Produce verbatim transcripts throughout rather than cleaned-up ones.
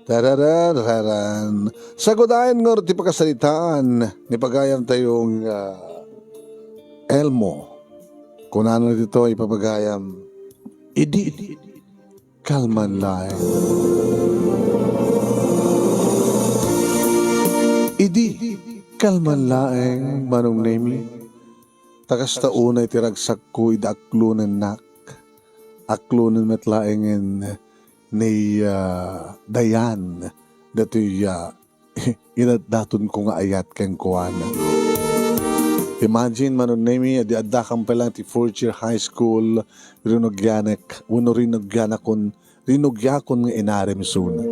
Tararararan. Sagudayen ngarud ti pakasaritaan ni pagayamtayo nga, ah, Elmo. Kunana ditoy ipapagayam, idi kalman laeng. Idi kalman laeng, Manong Nemi. Ta kasta unay ti ragsakko idi aklonennak. Aklonen met laengen ni, ah, Dayan datoy, ah, inaddatonko nga ayat kenkuana. Imagine, Manong Nemi, idi addakam pay lang ti fourth year high school, rinugianek, wenno rinugianakon, rinugiakon nga inarem isuna.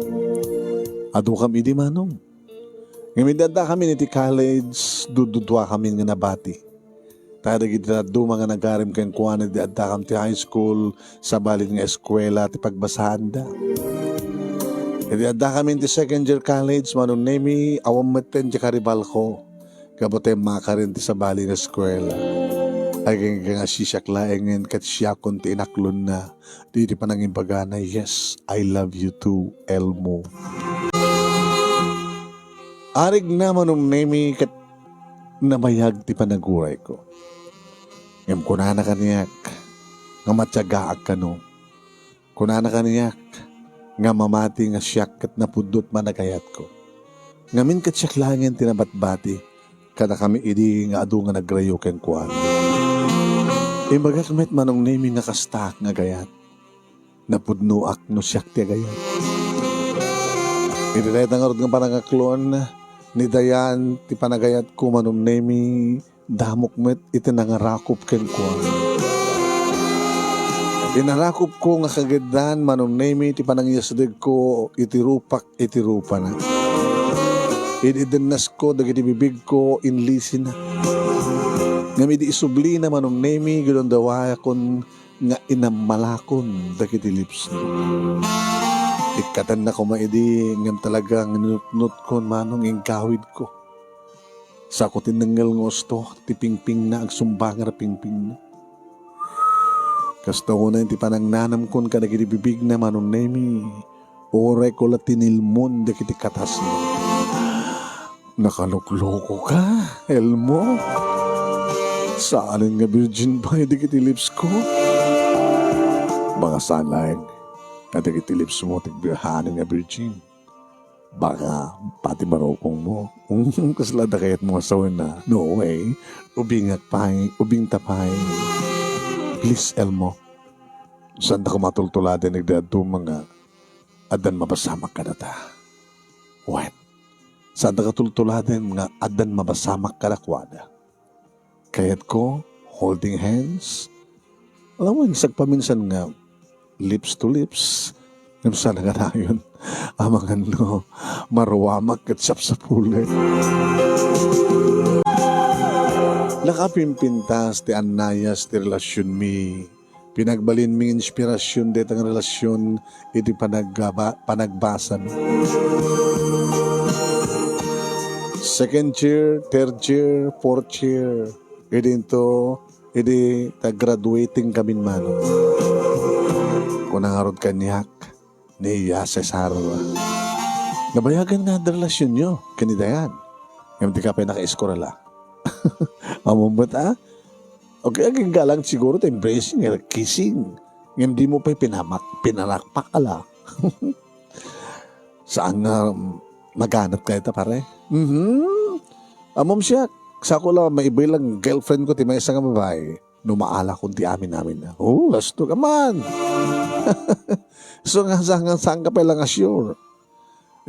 Adukam idi, Manong? Ngem idi addakamin iti college, dududuakamin nga nabati. Ta dagiti dadduma nga nagarem kenkuana idi addakam ti high school, sabali nga eskuela ti pagbasaanda. Idi addakamin ti second year college, Manong Nemi, awan metten ti karibalko. Gapu ta makarin ti sabali nga eskuela. Agingga nga siak laengen ket siakon ti inaklonna. Ditoy panangimbagana, "Yes, I love you too, Elmo." Arigna, Manong Nemi, ket nabayag ti panagurayko. Ngem kunana kaniak nga matiagaak kano. Kunana kaniak nga mamati nga siak ket napudno ti panagayatko. Ngamin ket siak laengen ti nabatbati kadakami idi nga adu nga nagrayo kenkuana. Imbagak met, Manong Nemi, nga kastaak nga agayat. Napudnoak no siak ti agayat. Iti dayta ngarud nga panangaklon ni Dayan ti panagayatko, Manong Nemi, damok met iti nangarakop kenkuana. Inarakopko nga kagiddan, Manong Nemi, ti panangyasdegko iti rupak iti rupana. Idi idinnasko dagiti bibigko, inlisina. Ngem idi isublina, Manong Nemi, gundawayakon nga inammalakon dagiti lipsna. Ikkatenna koma idi, ngem talaga nga ninutnotkon, Manong, inggawidko. Sako ti nangngel nga usto ti pingpingna, agsumbanger a pingpingna. Kasta unay ti panangnanamkon kadagiti bibigna, Manong Nemi, urayko la tinilmon dagiti katasna. Nakaluklokoka, Elmo? Saanen nga virgin pay dagiti lipsko? Baka saan laeng nga dagiti lipsmo ti saanen nga virgin. Baka pati barukongmo. Kasla da kayatmo nga sawena? No way. Ubingak pay, ubingta pay. Please, Elmo. Saanda koma tultuladen dagiti dadduma nga addan mapasamak kadata. Wen, saandaka tultuladen nga addan mapasamak kadakuada. Kayatko, holding hands. Alam mo, sagpaminsan nga lips to lips. Ngem saan nga dayon? Amangan no, maruamak ket sapsapulek. Nakapimpintas ti annayas ti relasionmi. Pinagbalinmi nga inspirasyon dayta nga relasion iti panagaba-, panagbasami. Second year, third year, fourth year, idinto, idi ta graduating kamin, Manong. Kuna ngarud kaniak ni, ah, Cesar, nabayagen nga adda relasionyo ken ni Dayan. Ngem dika pay nakaeskuela. Ammom met, ah? Okay, agingga lang siguro ti embracing, eh, kissing. Ngem dimo pay pinamak-, pinalakpak, ala. Saan nga, mm, maganat kayta, pare? Mhm. Ammom siak, sako la, maibay lang girlfriend ko ti maysa nga babae. No maalakon ti amin-amin na. Oh, lasto ka man. So nga, saan nga, saan ka pay lang nga sure?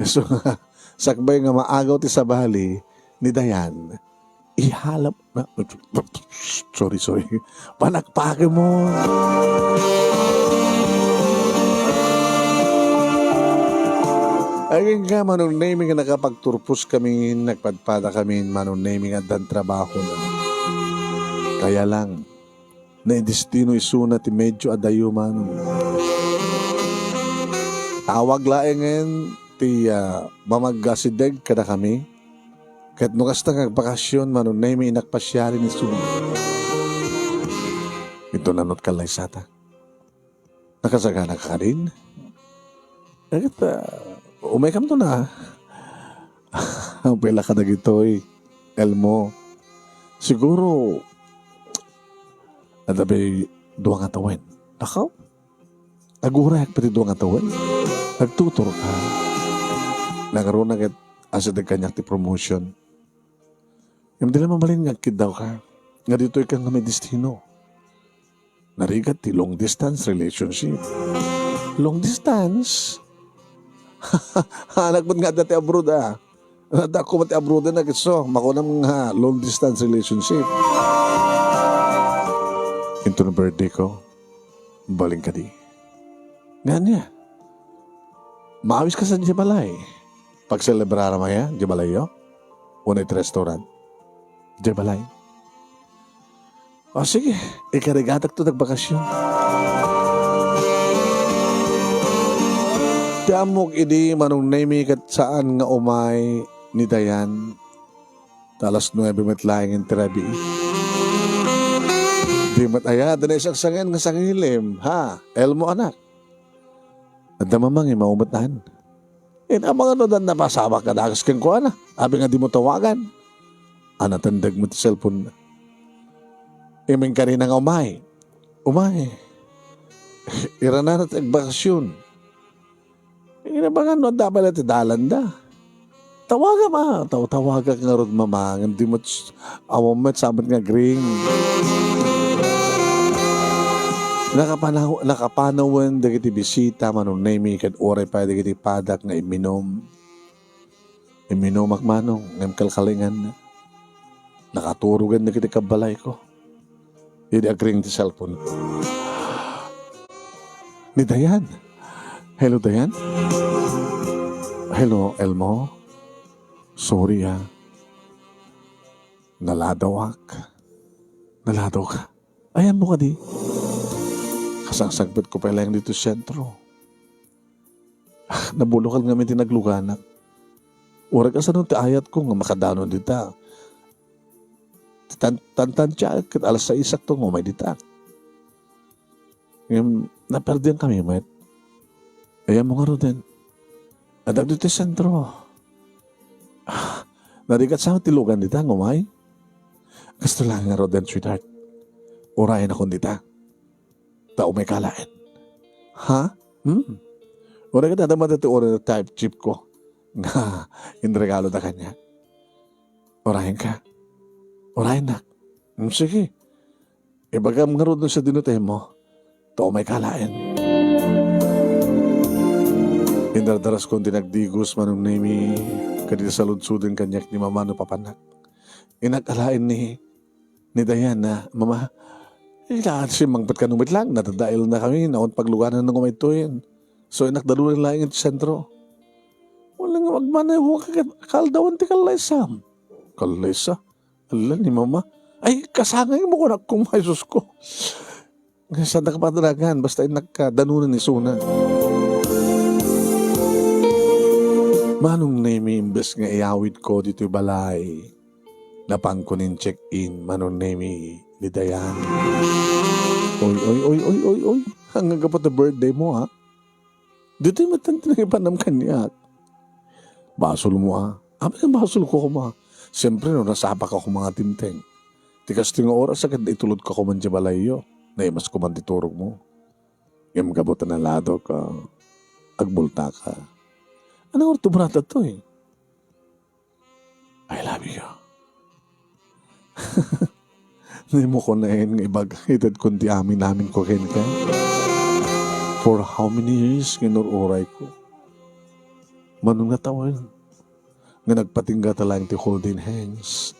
So nga, sakbay nga maagaw ti sabali ni Dayan, ihalap na, sorry, sorry. Panakpaken mo. Agingga, Manong Nemi, nga nakapagturpos kami, nagpadpada kami, Manong Nemi, nga addan trabaho na. Kaya lang, naidestino isuna ti medyo adayo, Manong. Tawag laengen ti, ah, mamaggasideg kadakami. Ket no kasta nga agbakasyon, Manong Nemi, innak pasiari ni Sumi. Ito nanot kalaysata. Nakasagana ka kadin? Ket, ah, Umaykamto na. Apay la kadagitoy, Elmo. Siguro, adda pay dua nga tawen. Nakaw? Agurayak pay ti dua nga tawen. Agtuturka. Nangruna ket asideg kaniak ti promotion. Ngem di la mabalin nga agkiddawka. Nga ditoy ka nga may destino. Narigat ti long distance relationship. Long distance? Anak met nga adda ti abroad, ah. Adda ko met ti abroad na, so, makunam nga long distance relationship. Into no birthday ko, balin kadi. Nga ania? Maawiska sa diay balay. Pagselebrarami aya, diay balayyo? Wenno iti restaurant? Diay balay. O sige, ikarigatakto ti agbakasyon. Ti ammok idi, Manong Nemi, ket saan nga umay ni Dayan. Ta alas nuebe met laeng ti rabii. Di met aya, adda naisaksangen nga sangilim, ha? Elmo, anak. Adda mamangim a umetan. Ina, amangan no adda napasamak nga dakes kenkuana. Apay nga dimo tawagan? A natendeg met ti cellphone na. Iminkarina nga umay. Umay. Iranana ti agbakasyon. Inabangan no adda pay la ti dalanda. Tawagam a, taw-, tawagak ngarud, mama, ngem di met, awan met, saan met nga agring. Nakapanaw-, nakapanawen dagiti bisita, Manong Nemi, ket uray pay dagiti padak nga imminum. Imminumak, Manong, ngem kalkalingan. Nakaturogen dagiti kabbalayko. Idi agring ti cellphone ko. Ni Dayan. Hello, Dayan. Hello, Elmo. Sorry, ah. Naladawak. Naladawka. Ayanmo kadi. Kasangsangpetko pay laeng ditoy sentro. Nabulokal ngamin ti nagluganak. Uray kasano ti ayatko nga makadanon dita. Tan-, tantantiaek ket alas saisakto nga umay dita. Ngem, naperdiankami met. Ayanmo ngaruden. Adda ditoy sentro. Ah, narigat sa ti lugan dita nga umay? Kastoy laeng ngaruden, sweetheart. Urayennakon dita. Ta umayka laeng. Ha? Hmm. Uray ket adda met ti Honda Type jeep ko nga inregaloda kaniak. Urayenka? Urayennak. Hmm, sige. Ibagam ngarud no sadino ti ayanmo. Ta umayka laeng. Indardaraskonto ti nagdigos, Manong Nemi, kadagiti saludsoden kaniak ni mama no papanak. Innak alaen ni ni Diana, "Mama, ila simmangpet kano met laeng, nadadaelnakami, naon pagluganan nga umaytoyen. So, innak dalunen laeng iti sentro." "Wala nga agmaneho ka ket kaaldawan ti kallaysam." "Kallaysa? Ala ni Mama. Ay, kasangaymo kunak koma, Jesusko." Nga saan ka padalagan, basta innak ka danunan isuna. Manong Nemi, imbes nga iyawidko ditoy balay, napanko nin check-in, Manong Nemi, ni Diane. Oy, oy, oy, oy, oy, oy. Hanggang ka pa ta birthday mo, ha? Ditoy met ti nangipanam kaniak. Basolmo, a. Apay nga basolko koma? Siempre, no nasapaka koma nga timteng. Ti kastoy nga oras, a, ket itulodka koman diay balayyo. Naimasko man ti turogmo. Ngem gapu ta naladawka, a, agbultaka. Ano nga orto brata to, eh? I love you. Nimo ko naen nga ibag-, itedkon ti amin-aminko kenka. For how many years nga inur-urayko? Mano nga tawen nga nagpatingga ta laeng ti holding hands,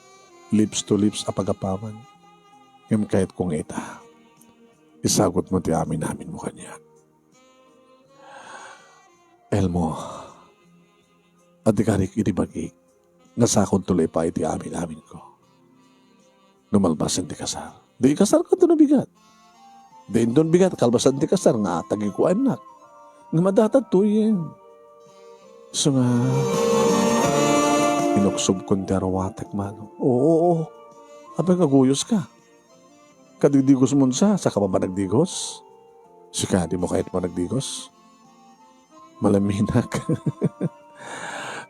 lips to lips a pagapaman. Ngem kayatko nga ita, isagutmo ti amin-aminmo kaniak. Elmo, adda karik idi bagik nga sakonto la ipay ti amin-aminko. No malpasen ti kasar, di ikasarka no bigat. Di inton bigat kalpasan ti kasar nga atagiko a innak. Nga madata tuyen. So nga, inuksobkon ti aruatek, Manong. Oo, oo. Apay nga guyoska? Kadigdigosmon sa, saka pa managdigos? Sika, dimo kayat managdigos? Malaminak.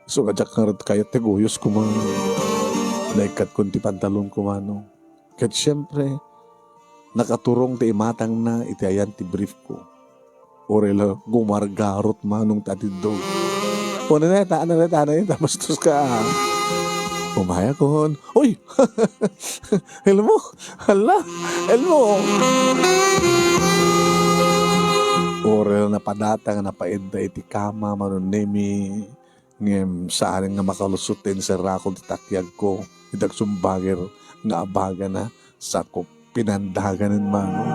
So, nga diak ngarud kayat ti guyos ko man. Naikkatkon ti pantalon ko, Manong. Ket siempre, nakaturong ti imatangna iti ayan ti brief ko. Uray la gumargarot, Manong, ti atiddog. O, naneta, naneta, naneta, bastos ka, ah. Umayakon. Uy! Elmo! Hala! Elmo! Uray la napadata nga napaedda iti kama, Manong Nemi. Ngem saan nga makalusot ti inserrakon ti takyagko iti agsumbager nga abagana, sako pinandaganen, Manong.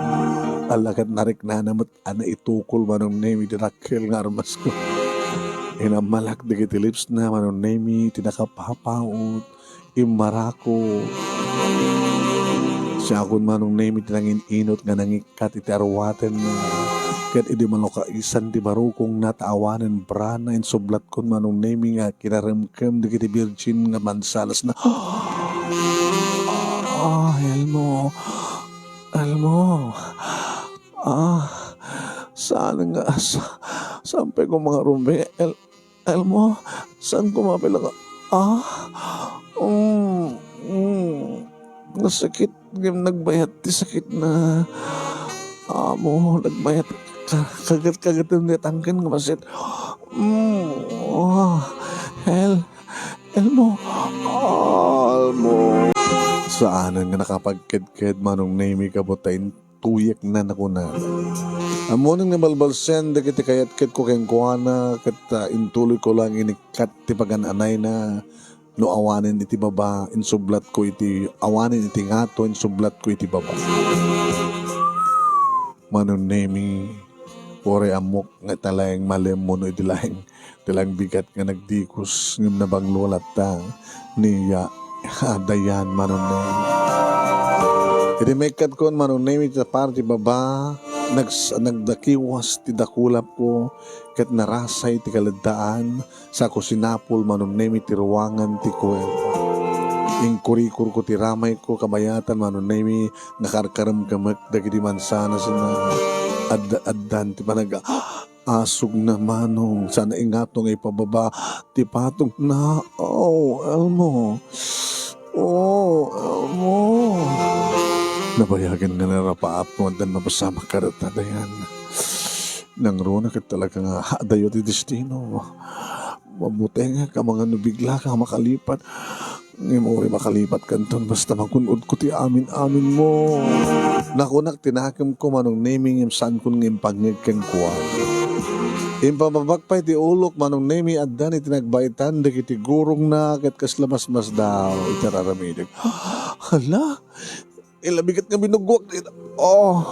Ala ket nariknana met a naitukol, Manong Nemi, ti dakkel nga armasko. Inammalak dagiti lipsna, Manong Nemi, ti nakapapaut, immarako. Siakon, Manong Nemi, ti nangin-inot nga nangikkat iti aruatenna. Ket idi malukaisan ti barukongna ta awanen brana, insublatkon, Manong Nemi, nga kinaremkem dagiti birgin nga mansalasna. Ah, Elmo. Elmo. Ah, saan nga, sa-, saan pay ko mangarumbi? El-, Elmo, saan ko mapilaka? Ah, mm, mm. Nasakit, ngem nagbayat ti sakitna. Amo, nagbayat. Ka-, kagat-kagatem ti tangken nga bassit. Mm, ah, El-, Elmo, Elmo. Saanen nga nakapagkedked, Manong Nemi, kabut ta in-, tuyekna, nakuna. Ammonen nga balbalsen dagiti kayatkedko kenkuana, ket, ah, intuloyko lang inikkat ti pagan-anayna no awanen iti baba, insublatko iti, awanen iti ngato, insublatko iti baba. Manong Nemi, uray ammok nga ita laeng malem wenno idi laeng Ti laeng bigat nga nagdikos ngem nabanglo latta ni ya-, Dayan, Manong Nemi. Idi maikkatkon, Manong Nemi, ti parte baba, nags-, nagdakiwas ti dakulapko ket narasay ti kaleddaan, sako sinapul, Manong Nemi, ti ruangan ti kuwerta. Inkurikurko ti ramayko, kabayatan, Manong Nemi, nakarkaremkemek dagiti mansanas nga ad-, addan ti panaga-, Asugna, Manong, saan a ingato nga ipababa ti patongna. Oh, Elmo. Oh, Elmo. Nabayagen nga narapaap no addan mapasamak kadata, Dayan. Nangruna ket talaga nga adayo ti destino. Mabutengek amangan no biglaka a makalipat. Ngem uray makalipat kanton, basta magun-odko ti amin-aminmo. Nakunak ti nakemko, Manong Nemi, ngem saankon nga impangngeg kenkuana. Impababak pay ti ulok, Manong Nemi, addan iti nagbaitan dagiti gurongna ket kasla masmasdaaw iti ar-aramidek. Hala, ilabigat nga binuggoak dita. Oh.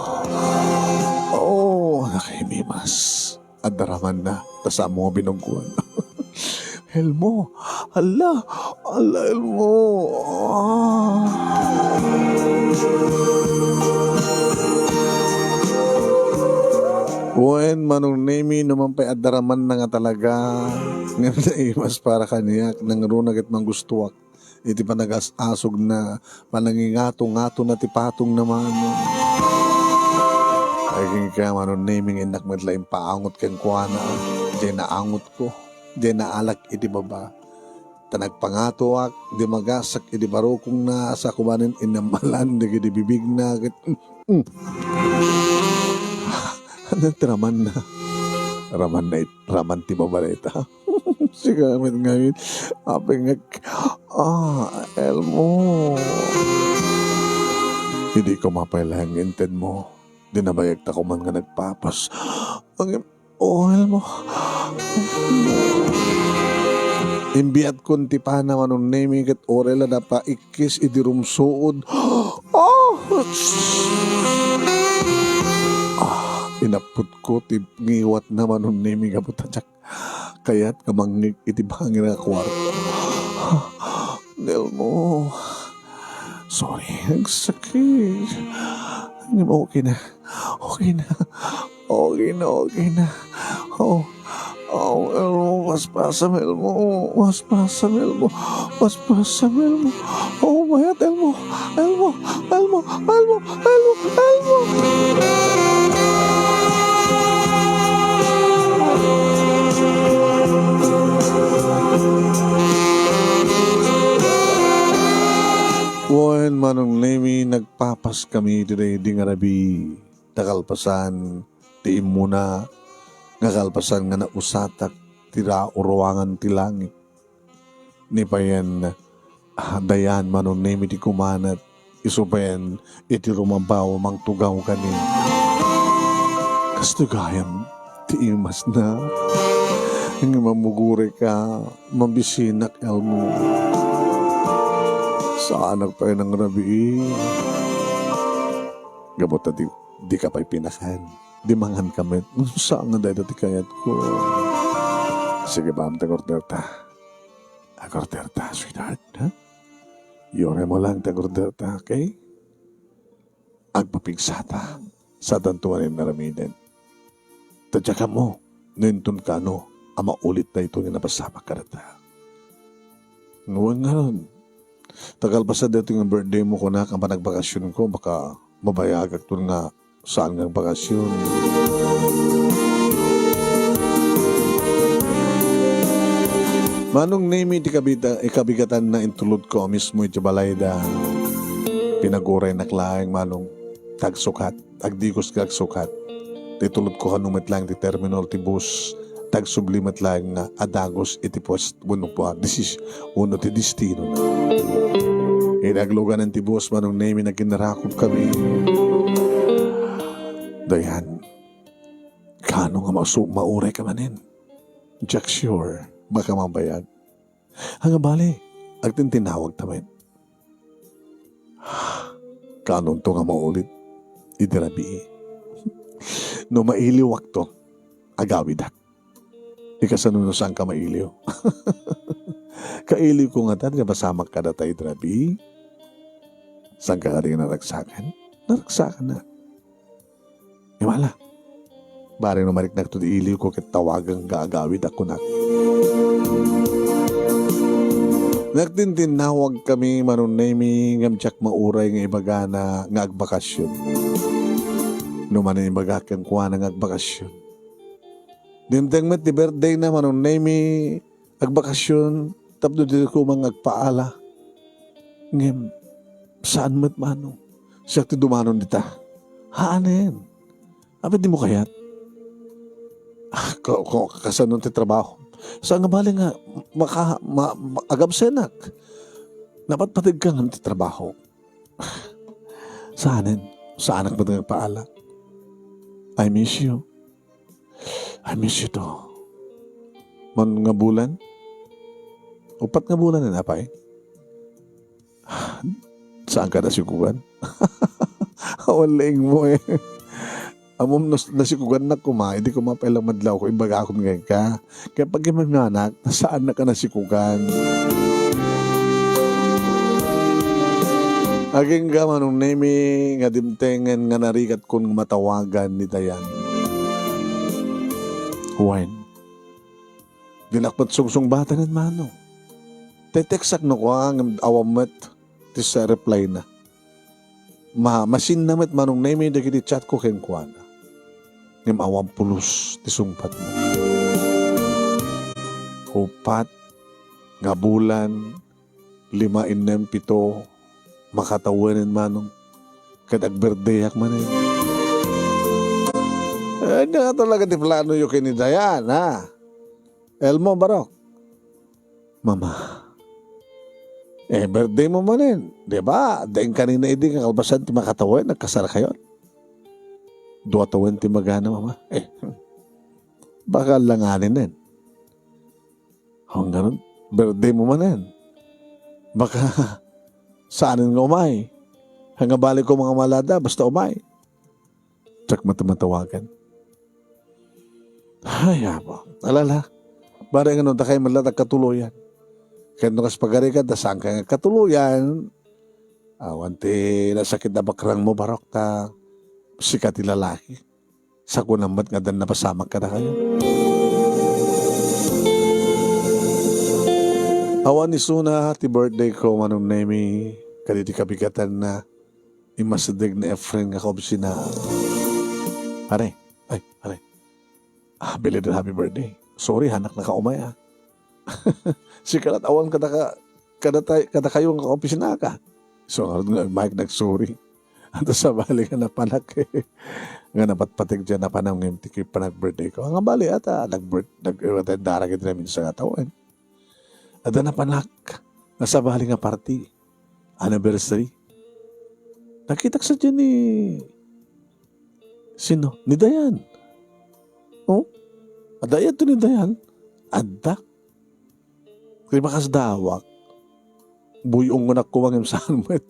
Oh, nakimimas. Adda ramanna, ta saan mo nga binuggoan. Elmo, hala, hala, Elmo. Ah. Wen, Manong Nemi, no man pay adda ramanna nga talaga, ngem naimas para kaniak, nangruna ket manggustuak. Iti panagas-asogna, panangingato-ngatona ti patongna, Manong. Ay, kenka, Manong Nemi, nga innak met la impaangot kenkuana, diay naangotko, diay naalak iti baba. Ta nagpangatoak, di magasak iti barukongna, sa kumanen inammalan dagiti bibigna, ket, mm. Ania ti ramanna? Ramanna it-, raman ti baba dayta. Sika met ngamin, apay nga, ah, Elmo. Idi ko mapay laeng intedmo, di nabayagta koman nga nagpapas. Ang, oh, Elmo. Imbiatkon ti pana, Manong Nemi, ket uray la napaikkis idi rumsuod. Ah! Ah, inapputko ti ngiwatna, Manong Nemi, gapu ta diak kayat nga mangngeg iti bangir nga kuarto. Nelmo, sorry, agsakit. Ngem okay na. Okay na. Okay na, okay na. Oh, oh, Elmo, paspasam, Elmo. Paspasam, Elmo. Paspasam, Elmo. Oh, mayat, Elmo. Elmo, Elmo, Elmo, Elmo, Elmo. Napaskami iti daydi nga rabii, ta kalpasan ti immuna, nga kalpasan nga nausatak ti ra-, uruangan ti langit. Ni payen, ah, dayan, Manong Nemi, ti kumanat, isu payen iti rumabaw mangtugaw kani. Kastoy gayam ti imasna. Nga mamugurek ka, mabisinak, Elmo. Saanak pay nga rabii. Gapu ta di, di ka pay pinakan. Di mangan ka met. Saan nga dayta ti kayatko? Sige, baam ta order ta. Ag-order ta, sweetheart, ha? Iuray mo lang ta ag-order ta, okay? Agpapigsata. Saantanto nga aramiden. Ta diak ammo, no inton kano, a maulit daytoy nga napasamak kadata. Ngem ngarud, ta kalpasan daytoy nga birthday mo, kunak, a panagbakasyon ko, baka mabayagakton nga saan nga bakasyon. Manong Nemi, ti kabita-, ikabigatanna intulodko a mismo iti balayda. Pinaguraynak laeng, Manong, ta agsukat, agdigos nga agsukat. Ti tulodko kano met laeng ti terminal ti bus, ta agsubli met laeng nga a dagus iti puesto wenno pa-, desis-, wenno ti destinona. Idi agluganen ti bus, Manong Nemi, nagkinnarakop kami. Dayan, kano nga masu-, mauray ka manen? Diak sure, baka mabayag. Ania bale, agtintinawag ta met. Kanonto nga maulit idi rabii? No mailiwakto, agawidak. Di kasano no saanka mailiw? Kailiwko ngata ti napasamak kadata idi rabii. Saanka kadi nga naragsakan? Naragsakannak. Ngem ala, bareng no mariknakto ti iliwko ket tawagen nga agawid a kunak. Nagtintinnawag kami, Manong Nemi, ngem diak mauray nga ibagana nga agbakasyon. No manen ibaga kenkuana nga agbakasyon. Dimteng met ti birthday na, Manong Nemi, agbakasyon tapno dida koma nga agpaala. Ngem, saan met, Manong. Siak ti dumanon dita. Haanen. Apay dimo kayat? Ah, ko, ko, kasano ti trabaho? Saan nga bale nga maka-, ma-, ma-, agabsenak? Napatpategka ngem ti trabaho. Saanen? Saanak met nga agpaala. I miss you. I miss you too. Man nga bulan? Upat nga bulan na, apay? Saanka nasikogan? Awan laeng mo eh. Ammom nas-, nasikogannak koma, idi koma pay lang madlawko, imbagakon kenka. Kaya pag imanganak, saannaka nasikogan. Agingga, Manong Nemi, nga dimtengen nga narigatkon nga matawagan ni Dayan. Wen, dinak met sungsungbatan, Manong. Te-textak no kua, ngem awan met ti sa reply na. Ma-, masinna met, Manong Nemi, dagiti chatko kenkuana. Ngem awan pulos ti sungpatna. Upat nga bulan, lima, innem, pito, makatawenen, Manong. Ket agbirthdayak manen. Ania talaga ti planoyo ken ni Dayan, ha? Elmo, Barok. Mama. Eh, birthday mo manen. Di ba? Daing kanina idi nga kalpasan ti makatawen, nagkasarakayon. Dua tawen ti magana, Mama. Eh, baka langanin nen. Awan ngarud, birthday mo manen. Baka saanen nga umay. Ania bale ko nga malada, basta umay. Diak met matawagan. Ay, Apo. Alala. Bareng no dakay met latta agkatuloyan. Ket no kas pagarigan, ta saanka nga agkatuloyan. Awan ti nasakit a bakrang mo, Barok, ta sika ti lalaki. Sakunan met nga addan napasamak kadakayo. Awan isuna ti birthday ko, Manong Nemi, kaditi kabigatanna. Immasideg ni Efren nga kaobsina. Pare, ay, pare. Ah, belated happy birthday. Sorry, hanak nakaumay, ah. Sika lat awan kadaka-, kadata-, kadakayo nga kaopisinaka. So, ngarud nga, Mike, nagsorry. Adu sabali nga napanak, nga napatpatek diay napanam ngem ti panag-birthday ko. Nga bali, ata, nag-birth-, nag-, ata, darag iti naminsan nga tawen. Adda napanak nga sabali nga party, anniversary. Nakitak sa diay ni, sino? Ni Dayan. Oh? Adda iya to ni Dayan. Adda. Kay bakas dawak. Buy-ongngonak koma ngem saan met.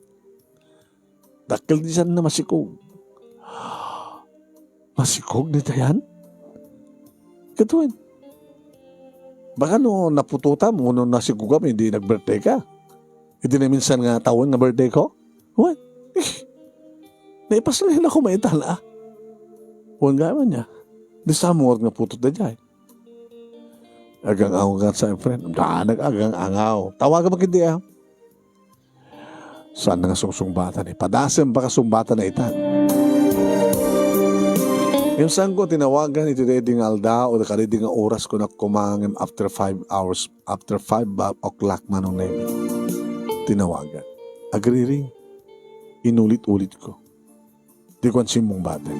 Dakkel diay saan a masikog. Masikog ni Dayan? Katuen. Baka no naputotam, no nasikogam, idi nag-birthday ka. Idi naminsan nga tawen nga birthday ko? Wen, eh, naipaslay la ko maitan, ah. Wen nga man niya. Di sa mo nga putot da jay. Agang-aw nga sa friend. Da, nag-agang-angaw. Tawagan mo kiti, ah. Saan nga sungsungbatan, eh? Padasem baka sungbatan na itan. Ngem saan ko tinawagan iti daydi nga aldaw o kadaydi nga oras ko nakkumangem after five hours, after five ba-, o'clock manong neme. Tinawagan. Agriring. Inulit-ulit ko. Di ko ansimmong baten.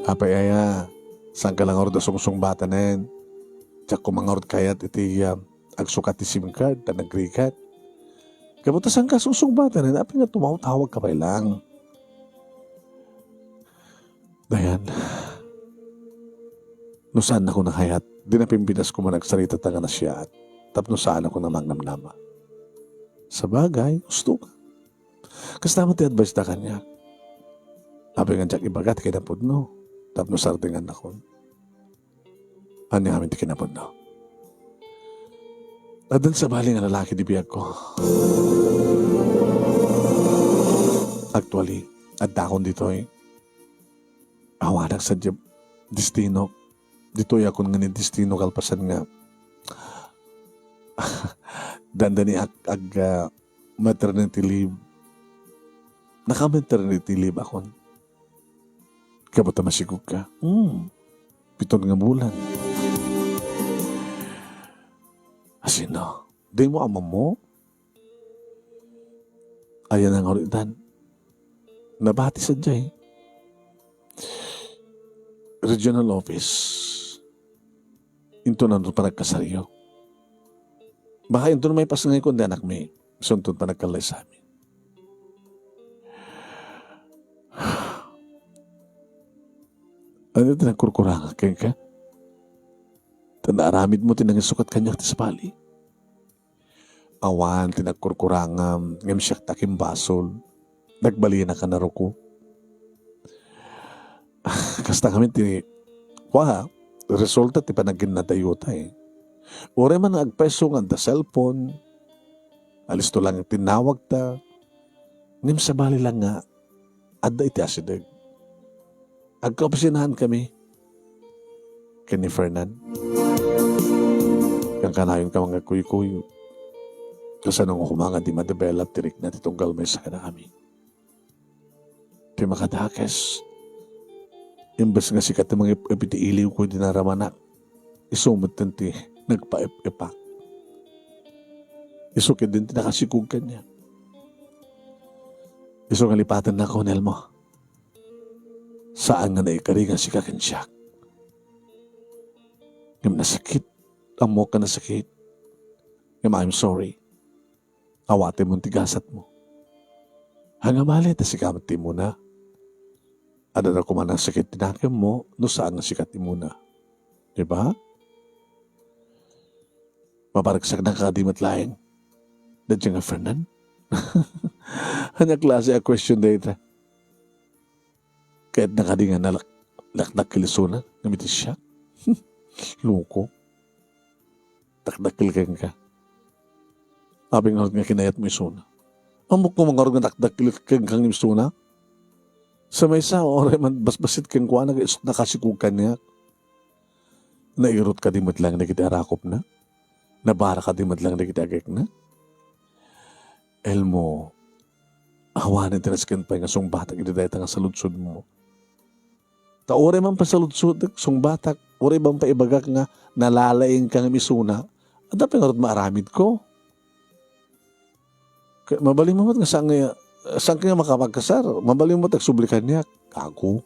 Apay aya, saan ka la ngarud a sungsungbatanen? Diak koma ngarud kayat iti, ah, agsukat ti SIM card, ta nagrigat. Gapu ta saan ka sungsungbatanen, apay nga tumawtawag ka pay lang. Dayan, no saan ako nakayat, di napimpinas ko man agsarita ta nga nasiaat, tapno saan ako na mangnamnama. Sabagay, gusto ka. Kasta met ti advice ta kaniak. Apay nga diak ibaga ti kinapudno, tapno sardengannakon. Ania ngamin ti kinapudno? Addan sabali nga lalaki ti biagko. Actually, addakon ditoy. Awanak sadiay destino. Ditoy akon nga ni destino kalpasan nga dandani ag, ag, ah, maternity leave. Naka-maternity leave akon. Gapu ta masikog ka. Hmm. Piton nga bulan. Asino? Di mo ammo? Ayan ang uritan. Nabati sa jay. Regional office. Into na panagkasaryo. Baka into na may pasangay ko, hindi anak mi. Sunton panagkalaysami. Ano ti nagkurkurangak kenka? Ta naaramid mo ti nangisukat kaniak ti sabali. Awan ti nagkurkurangam, ngem siak ti akimbasol. Nagbalina ka na ruko. Kasta ngamin ti, kwa, resulta ti panaginadayota, eh. Uray man nga agpayso nga adda cellphone, alisto lang tinawag ta, ngem sabali lang nga adda iti asideg. Agkaopisinahan kami ken ni Fernan. Kankanayon ka nga kuykuyo. Kasano nga koma nga di ma-develop ti rikna ti tunggal maysa kadakami? Ti makadakes, imbes nga sika ti mangip-ip iti iliwko idi naramanak, isu metten ti nagpaip-ipak. Isu ketdin ti nakasikog kaniak. Isu nga lipatennakon, Elmo. Saan nga naikari nga sika ken siak. Ngem nasakit. Ammok nga nasakit. Ngem I'm sorry. Awatem ti gasatmo. Ania bale ta sika met ti immuna. Adda koma nasakit ti nakemmo no saan nga sika ti immuna. Di ba? Mapareksaknaka kadi met laeng? Dadya nga Fernan? Ania klase a question dayta? Kayatna kadi nga nalak-, nakdakkel isuna ngem iti siak? Loko. Dakdakkel kenka. Apay ngarud nga kinayatmo isuna? Ammok koma ngarud nga dakdakkel kenka ngem isuna? Sa maysa, uray man basbasit kenkuana, is-, nakasikog kaniak. Nairut kadi met laeng dagiti arakopna? Nabara kadi met laeng dagiti agekna? Elmo, awanen ti nasken pay nga sungbatak iti dayta nga saludsodmo. Ta uray man pay saludsodek, sungbatak, uray man pay ibagak nga nalalaingka ngem isuna, adda pay ngarud maaramidko. Kay mabalinmo met nga saan nga Saan ka nga makapagkasar? Mabalin mo, tagsubli kaniak. Gago.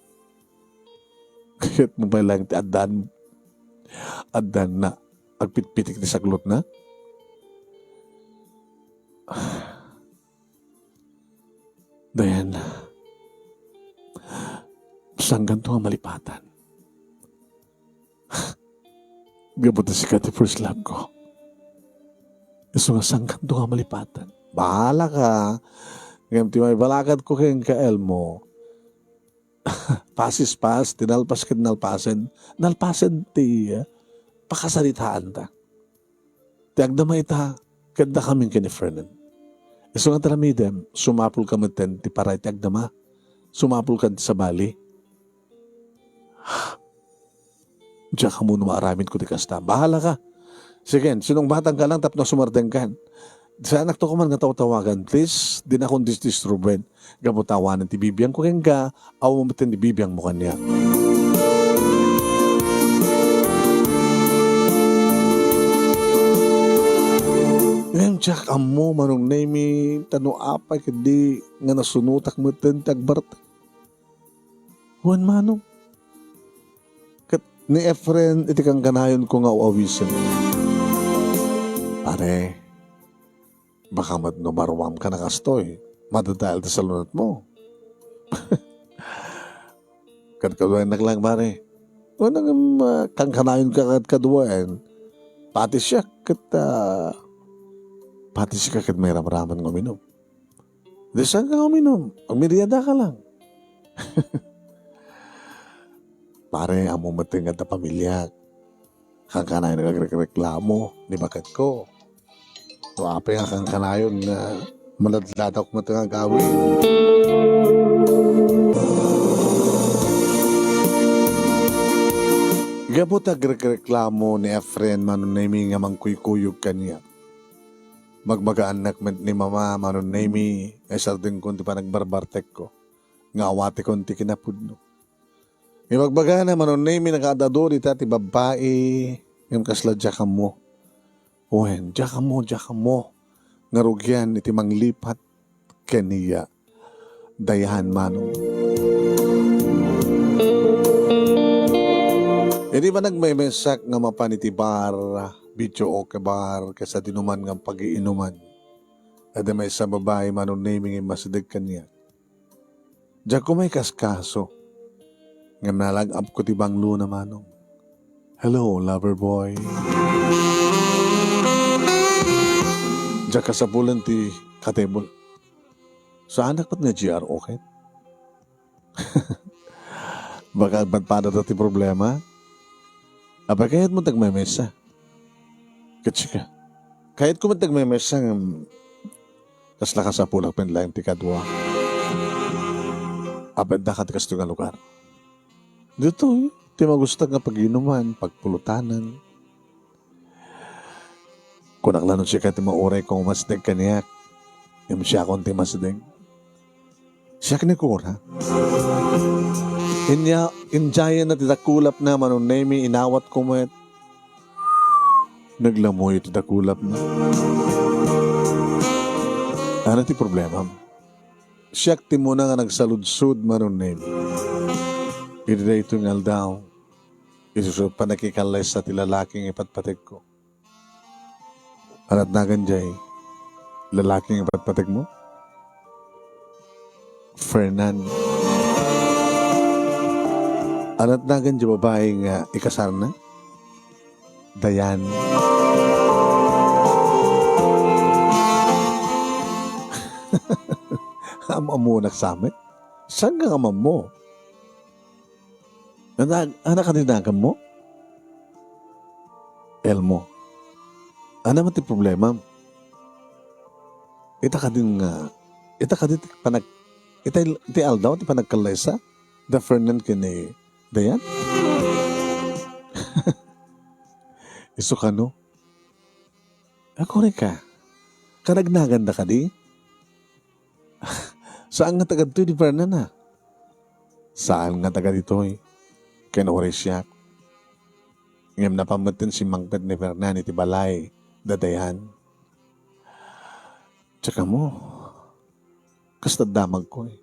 Kayat mo pay laeng ti addan, addan na agpitpitik ti saklotna? Dayan, sangganto nga malipatan. Gapu ta sika ti first love ko. Isu nga sangganto nga malipatan. Bahala ka. Ngem ti maibalakad ko kenka, Elmo, past is past, ti nalpas ket nalpasen. Nalpasen ti, ah, pakasaritaanta. Ti agdama ita, ket dakamin ken ni Fernan. Isu nga taramidem, sumapul ka metten ti para iti agdama. Sumapul ka ti sabali. Diak ammo no maaramid ko ti kasta. Bahala ka. Sige, sinungbatanka lang tapno sumardengkan. Saanakto koman nga tawtawagan. Please, dinakon disdisturben. Gapu ta awanen ti bibiangko kenka, awan met ti bibiangmo kaniak. Ngem diak ammo, Manong Nemy, ta no apay ketdi nga nasunotak metten ti agbartek. Wen, Manong. Ket ni Efren iti kankanayonko nga awawisen. Pare, baka met no maruamka na kastoy, madadael ti salunatmo. Kadkaduaennak lang, pare. Wen, ngem, ah, kankanayonka kadkaduaen, pati siak ket, ah, pati sika ket mairamraman nga uminom. Di saan ka uminom? Agmerienda ka lang. Pare, ammo met nga adda pamiliak. Kankanayon nga agrekreklamo ni baketko. No apay nga kankanayon nga manadladaw met nga agawid. Gapu ta agrekreklamo ni Efren, Manong Nemy, nga mangkuykuyog kaniak. Magbagaannak met ni Mama, Manong Nemy, nga isardengkon ti panagbarbartekko, nga awatekon ti kinapudno. Ibagbagana, Manong Nemy, nakaadado dita ti babbai, ngem kasla diak ammo. Wen, diak ammo, diak ammo nga rugian iti manglipat ken ni Dayan, Manong. Idi panagmemesak nga mapan iti bar, videoke bar, ken sa dinuman nga pagiinuman, adda maysa a babai, Manong Nemy, nga immasideg kaniak. Diak koma ikaskaso. Ngem nalag-apko ti banglona, Manong. "Hello, lover boy." Diak kasapulen ti katebol. Saanak met nga G R, okay? Baka agpadpadata ti problema. Apay, kayatmo ti agmemesa? Ket sika? Kayatko met ti agmemesa ngem kasla kasapulak met laeng ti kadua. Apay, adda kadi kastoy nga lugar? Ditoy, ti magustak nga paginuman, pagpulutanan. Kunak la no sika ti maurayko nga umasdeng kaniak, ngem siakon ti masdeng. Siak ni Cora. Inya, indiayenna ti dakulapna, Manong Nemy, inawatko met. Naglamuyo ti dakulapna. Ano ti problemam? Siak ti muna nga nagsaludsod, Manong Nemy. Iti daytoy nga aldaw, isu pannakikallessa ti lalaki nga ipatpategko. Anat nagan jay lalaki nga ipatpategmo? Fernan. Anat nagan jay babai nga ikasarna? Dayan. Am-ammonak sa met? Saan nga ammo? Ana, ana kadi naganmo? Elmo. Ana met ti problemam? Ita kadin nga, ita kadi ti panag-, ita il-, ti aldaw ti panagkallaysa da Fernan ken ni Dayan? Isu kano? Ako rika. Kanagnaganda kadi? Saan nga tagadtoy ni Fernan, a? Saan nga taga ditoy? Ken uray siak. Ngem napan metten simmangpet ni Fernan iti balay da Dayan. Tsaka mo, Kasta damagko, eh.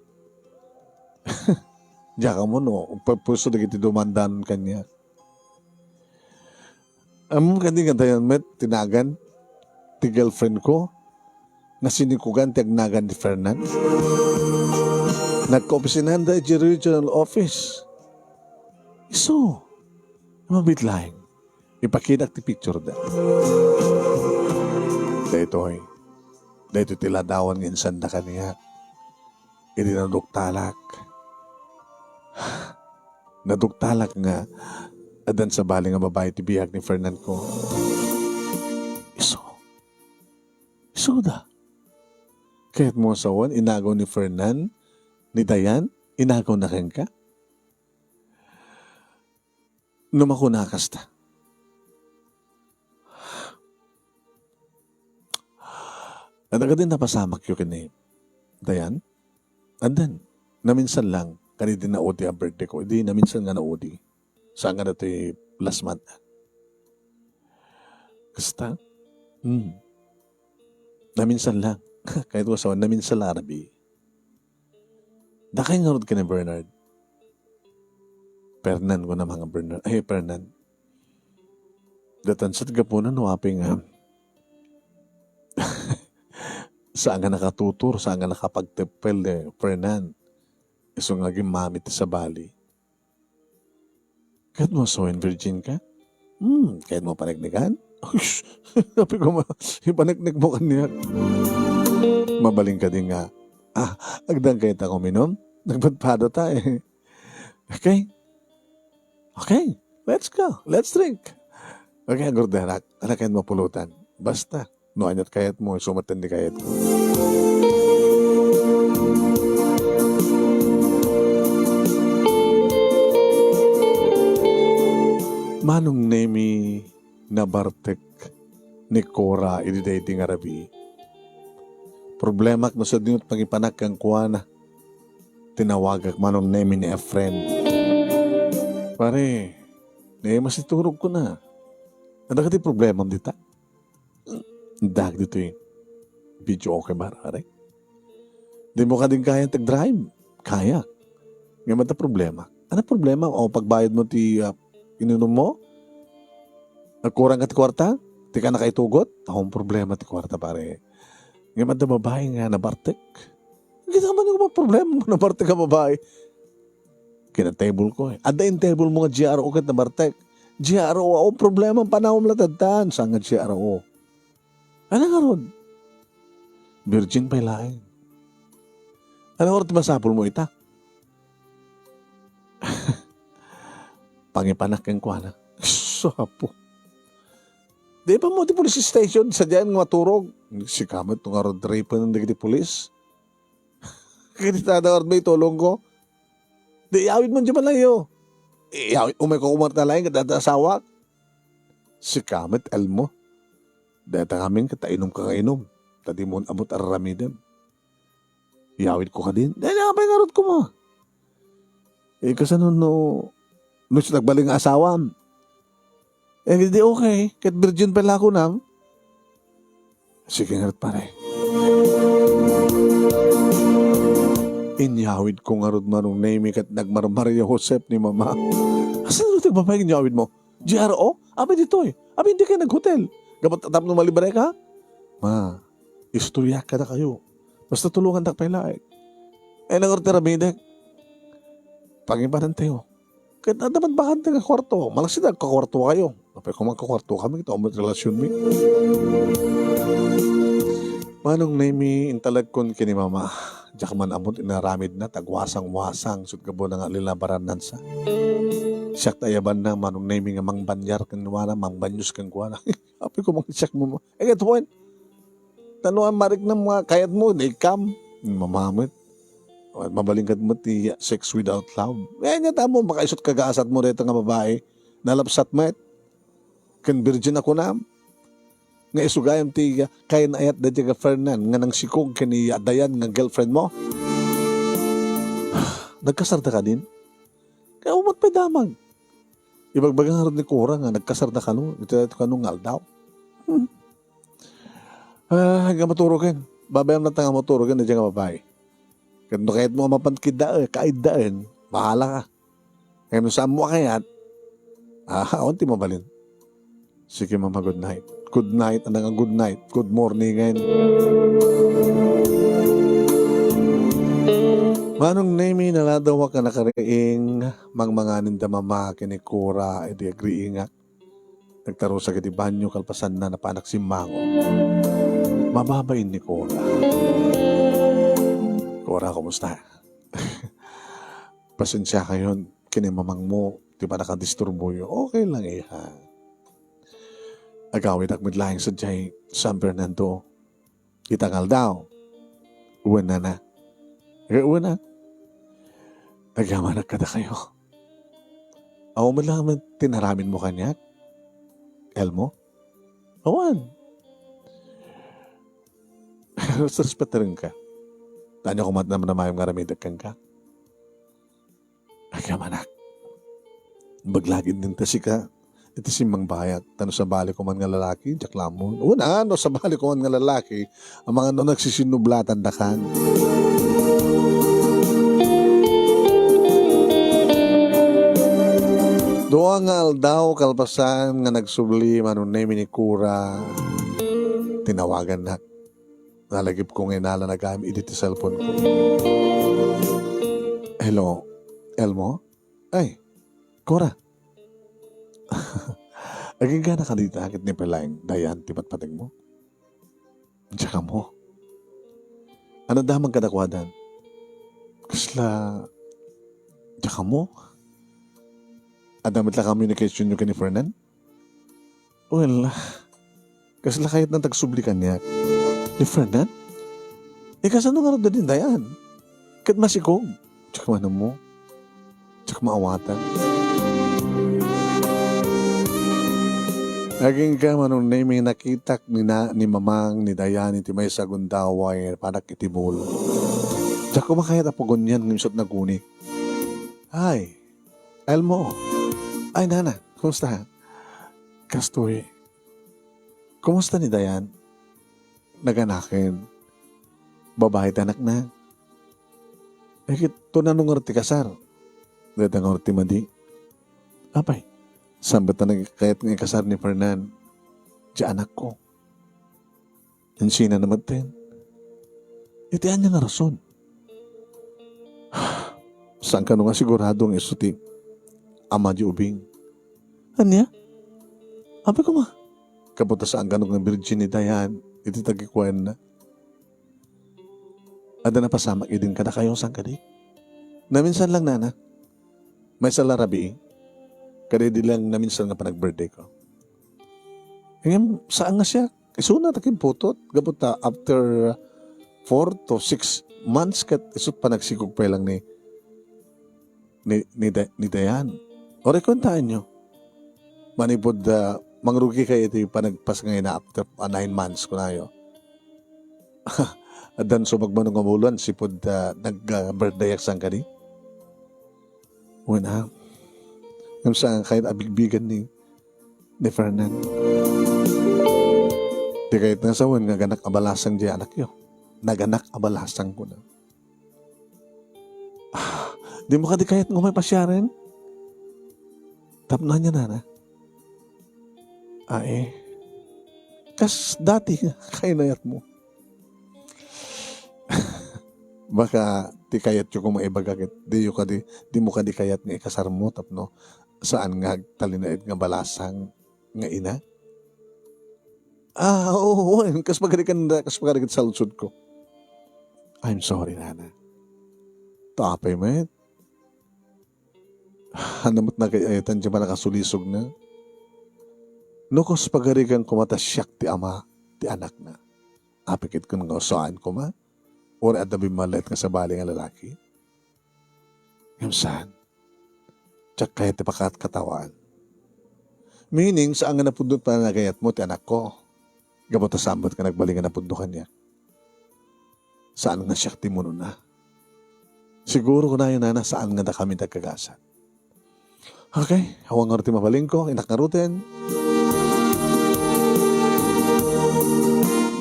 Diak ammo no, pagpuso dagiti dumandanon kaniak. Ammom kadi nga dayan met ti nagan ti girlfriend ko nga sinikugan ti agnagan ni Fernan? Nagkaopisinanda idiay regional office. Isu, mabiit laeng. Ipakitak ti picture da. Daytoy, daytoy ti ladawan nga insanda kaniak. Idi naduktalak. Naduktalak nga addan sabali nga babai ti biag ni Fernan ko. Isu. Isuda. Kayatmo a sawen, inagaw ni Fernan, ni Dayan, inagaw na kenka? No makuna kasta. Adda kadi napasamakyo ken ni Dayan? Addan. Naminsan lang, kadi di naudi a birthday ko. Idi naminsan nga naudi. Saan nga datoy last month? Kasta? Hmm. Naminsan lang. Kayatmo a sawen, naminsan lang, Rabi. Dakay ngarud ken ni Bernard. Fernan, kuna nga Bernard. Ay, Fernan. Datan sa gapuna no apay nga. Saan nga nakatutor, saan nga nakapagteppel ni Fernan. Isu nga agimmami ti sabali. Kayatmo a sawen, virgin ka? Hmm, kayatmo paneknekan? Apay ko ma-, ipaneknekmo kaniak. Mabalin kadi nga, ah, agdan kayat a uminom? Nagpadpada ta, eh. Okay? Okay, let's go. Let's drink. Okay, agurderak. Ala kayat mapulotan. Basta, no aniat kayatmo, isu met ti kayatko. Manong Nemi, nabartek ni Cora idi daydi nga rabii. Problemak no sadino ti pangipanak kenkuana. Tinawagak Manong Nemi ni Efren. Pare, ne, masiturog ko na. Adda kadi problemam dita? Dagitoy video okay ba, pare? Di mo kadin kaya tag-drive? Kaya. Ngem adda problema. Ano problema? O pagbayad mo ti, ah, ininom mo? Nagkurang ka ti kwarta? Ti ka nakaitugot? Awan problema ti kwarta, pare. Ngem adda babae nga nabartek. Kita man yung problema mo, nabartek a babae. Kina-table ko, eh. Adda in-table mo nga G R O ket nabartek. G R O, awan problema, panawam la tadtan. Saan nga G R O? Ano ngarud? Virgin pay laeng. Ano ngarud ti masapul mo ita? Pangipanak kenkuana. Sapo. Di pa mo ti police station, sadian nga maturog. Sika met no ngarud rapen dagiti pulis. Kadi tada ngarud may tulong ko. Di iyawid mo di malayo. Iyawid, umay ko kumarta laeng, kada asawak. Sika met, Elmo. Dayta ngamin ket ta inum ka nga inum. Ta di mo amot araramidem. Iyawid ko kadin. Dayta nga pay ngarud ko mo. Eh, kasano no, no, siya nagbali nga asawam? Eh, di okay. Ket virgin pa la kunam. Sige ngarud, pare. Inyawid ko ngarud Manong Nemi ket nagmarmaria Josep ni Mama. Asan iti babae inyawid mo? G R O? Abi ditoy. Abi, hindi kayo nag-hotel. Gabat tapno malibre ka? Ma, istorya ka na kayo. Basta tulungan tak pay laeng. Eh, nangarot ni Ramidek. Pangibanan tayo. Ket adda met bakante nga kuarto. Malaksid a agkakuarto kayo. Apay ko man kakuarto kami, ket umay relasyon mi. Manong Nemi, intalagkon ken ni Mama. Diak man ammot inaramidna, tagwasang-wasang, sut gabuna nga linabarannan sa. Siak ta ayabanna, Manong Nemi, nga mangbanyar kenkuana, mangbanyos kenkuana. Apay ko man siak, Mama. Eh, ket wen, tano a mariknam nga kayat mo, di kam. Mama met. Mabalin ket met ti sex without love. Eh, nya tamo, makaisut kagaasat mo dayta nga babae. Nalabsat met. Ken virgin a kunam. Nga isu gayam ti kainayat daydi nga Fernan nga nangsikog ken ni Dayan nga girlfriend mo. Nagkasarda kadin? Kaya umat pay damag. Ibagbaga ngarud ni Cora nga nagkasarda kano, iti kano nga aldaw. Hmm. Ah, nga maturogen. Babayam na ta nga maturogen, daydi nga babae. Ket no kayatmo a mapan kiddaen, kaiddaen, bahala ka. Ngem no saanmo a kayat, ah, awan ti mabalin. Sige, Mama, good night. Good night, ania nga good night? Good morning, ngayon. Manong Nemi, naladawak a nakariing, mangmanganen da Mama ken ni Cora, idi agriingak. Nagtarusak iti banyo, kalpasanna, napanak simmango. Mababain ni Cora. Cora, kumusta? Pasensiakayon, ken ni mamangmo, ti pannakadisturboyo. Okay lang, iha. Agawidak met laeng sadiay San Fernando. Ita nga aldaw. Wen, nana. Eh, wen, ah. Agyamanak kadakayo. Awan met laeng ti naaramidmo kaniak, Elmo? Awan. Respetarem ka. Ania koma ti namnamaem nga aramidek kenka? Agyamanak. Baglagid nen ta sika iti simmangbayak, ta no sabali ko man nga lalaki, diak lamon. Una, no sabali ko man nga lalaki, amangan no nagsisinnublatan dakan. Dua nga aldaw kalpasan nga nagsubli Manong Nemi ni Cora, tinawagannak. Nalagipko nga inala nga agayam idi ti cellphone ko. Hello, Elmo? Ay, Cora. Agingga na ka dita, ket ni pay laeng Dayan ti patpategmo? Diak ammo. Ania damag kadakuada? Kasla, diak ammo? Adda met la communication yo ken ni Fernan? Well, kasla kayatna nga agsubli kaniak? Ni Fernan? Eh, kasano ngarud da ni Dayan? Ket masikog. Diak man ammo. Diak maawatan. Agingga, Manong Nemi, nakitak ni na, ni Mamang, ni Dayan, iti maysa a gundaway, panak iti mall. Diak koma kayat a pagunian ngem isu ti naguni. Ay, Elmo. Ay, nana, kumusta? Kastoy. Kumusta ni Dayan? Naganaken. Babai ti anakna. Eh, ket, no ngarud ti kasar? Dayta ngarud ti madi. Apay, saan met a nagkayat nga ikasar ni Fernan diay anakko? Insina na metten. Iti ania nga rason? Saan kano nga sigurado nga isu ti ama diay ubing? Ania? Apay koma? Gapu ta saan kano nga birgin ni Dayan iti tagikuaenna. Adda napasamak idin kadakayo, saan kadi? Naminsan lang, nana. Maysa la rabii. Kadi idi lang naminsan nga panag-birthday ko. Ngem, saan nga siak? Isuna ta kinputot. Gapu ta after four to six months ket isu ti panagsikog pay lang ni, ni, ni Da-, ni Dayan. Uray, kuentaenyo. Manipud, ah, mangrugi kayo iti panagpasngayna after, ah, nine months, kunayo. Addan sumagmamano nga umuluan sipud, ah, nag, ah, birthday-ak, saan kadi? Wen, ah. Ngem saan kayat a bigbigen ni, ni Fernan? Di kayat nga sawen nga naganak a balasang diay anakyo. Naganak a balasang, kuna. Ah, dimo kadi kayat nga umay pasiaren? Tapno ania, nana? Ay, kas dati nga kainayatmo. Baka ti kayatyo koma ibaga ket diyo kadi, dimo kadi kayat nga ikasarmo tapno saan nga agtalinaed nga balasang nga ina? Ah, oo, wen, kas pagarikan, kas pagarikan saludsodko. I'm sorry, nana. Ta apay met? Ania met nagay-ayatan diay pannakasulisogna? No kas pagarikan koma ta siak ti ama ti anakna, apay ket kun nga saan koma? Uray adda bimmalliet nga sabali nga lalaki? Ngem saan. Diak kayat ti pakatkatawaan. Meaning, saan nga napudno ti panagayatmo ti anakko. Gapu ta saan met nga nagbalin nga napudno kaniak. Saan nga siak ti imunona. Siguro kunayo, nana, saan nga dakami ti agkagasan. Okay, awan ngarud ti mabalinko, innak ngaruden.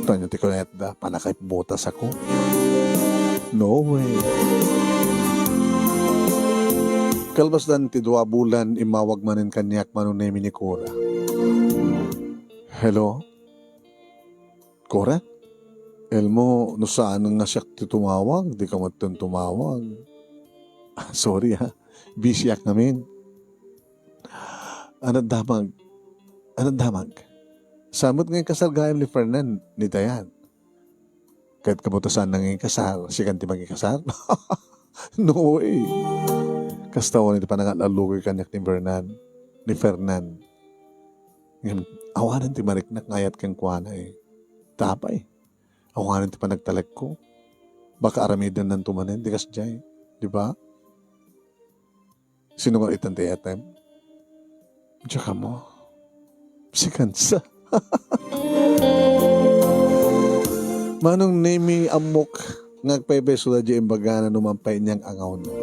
Tanyo ti kunayatda, pannakaipbutasakon. No way. Kalpasdan ti dua bulan, immawag manen kaniak Manong Nemy ni Cora. Hello? Cora? Elmo, no saan nga siak ti tumawag, dika metten tumawag. Ah, sorry, ha. Busy ak ngamin. Anad damag. Anad damag. Saan met nga inkasar gayam ni Fernan, ni Dayan? Ket kabutasan na nga inkasar, sikan ti mangikasar? No way. Kasta wen iti panangallugi kaniak ni Fernan, ni Fernan. Ngem awanen ti mariknak nga ayat kenkuana, eh. Apay. Awanen ti panagtalekko. Baka aramidennanto manen, di kasdiay. Di ba? Sino nga itan ti etem? Diak ammo. Sikansa. Manong Nemy, ammok nga agpaypay isu daydiay imbagana no man pay inyang angawna.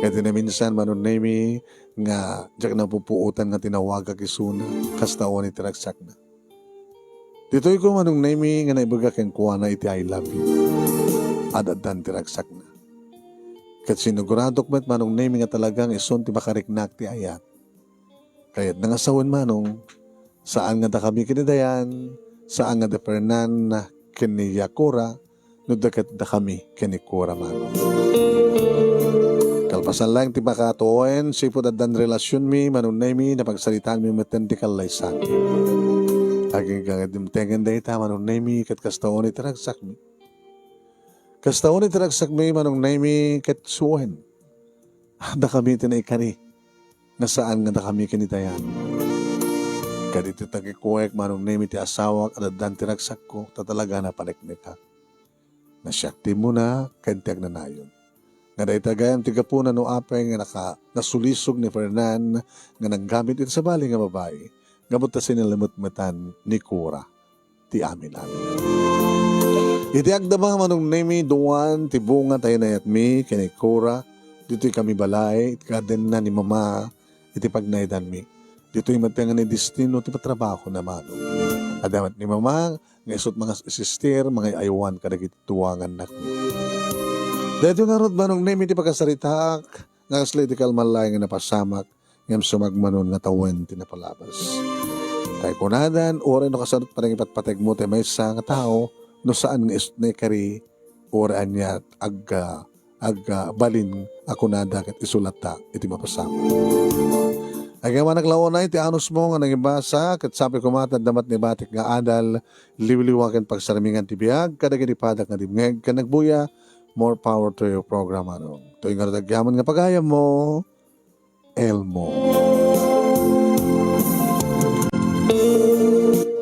Ket naminsan, Manong Nemy, nga diak napupuotan nga tinawagak isuna, kasta wen iti ragsakna. Ditoy ko, Manong Nemy, nga naibaga kenkuana iti I love you. Ad-addan ti ragsakna. Ket siniguradok met, Manong Nemy, nga talaga nga isun ti makariknak ti ayat. Kayatna nga sawen, Manong, saan nga dakami ken ni Dayan, saan nga da Fernan ken ni Cora, no da ket dakami ken ni Cora, Manong. Kalpasan laeng ti makatuoyen, sipud addan relasionmi, Manong Nemy, napagsaritaanmi metten ti kallaysanmi. Agingga nga dimtengen dayta, Manong Nemy, ket kasta wen iti ragsakmi. Kasta wen iti ragsakmi, Manong Nemy, ket suen. Dakami ti naikari, nga saan nga dakami ken ni Dayan. Ket iti tagikuek, Manong Nemy, ti asawak, ad-addan ti ragsakko, ta talaga napaneknekak. Nasiak ti immuna ken ti agnanayon. Nga dayta gayam ti gapuna no apay nga naka-, nasulisog ni Fernan nga nanggamit iti sabali nga babai, gapu ta sinalimetmetan ni Cora ti amin-amin. Iti agdama, Manong Nemy, duan ti bunga ti inayatmi ken ni Cora. Ditoy kami balay, iti gardenna ni Mama, iti pagnaedanmi. Ditoy met nga ni destino ti patrabahona, Manong. Adda met ni Mama nga isut' mangasister, mangay-aywan kadagiti dua nga annakmi. Daytoy ngarud, Manong Nemy, ti pakasaritaak, nga kasla iti kalman laeng nga napasamak, ngem sumagmanon nga tawen ti napalabas. Tay kunadan, uray no kasano ti panangipatpategmo ti maysa nga tao, no saan nga isut' naikari, uray ania ti ag-, ag-, ah, balin a kunada ket isu latta iti mapasamak. Agyaman met la unay ti anusmo nga nangibasa, ket sapay koma ta adda met ni batik nga adal, liwliwa ken pagsarmingan ti biag kadagiti padak nga dimngeg ken nagbuya. More power to your program, Manong. Toy nga agyaman nga pagayammo, Elmo.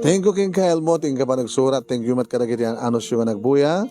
Thank you kenka, Elmo, ti inka panagsurat. Thank you met kadagiti an-, anusyo nga nagbuya.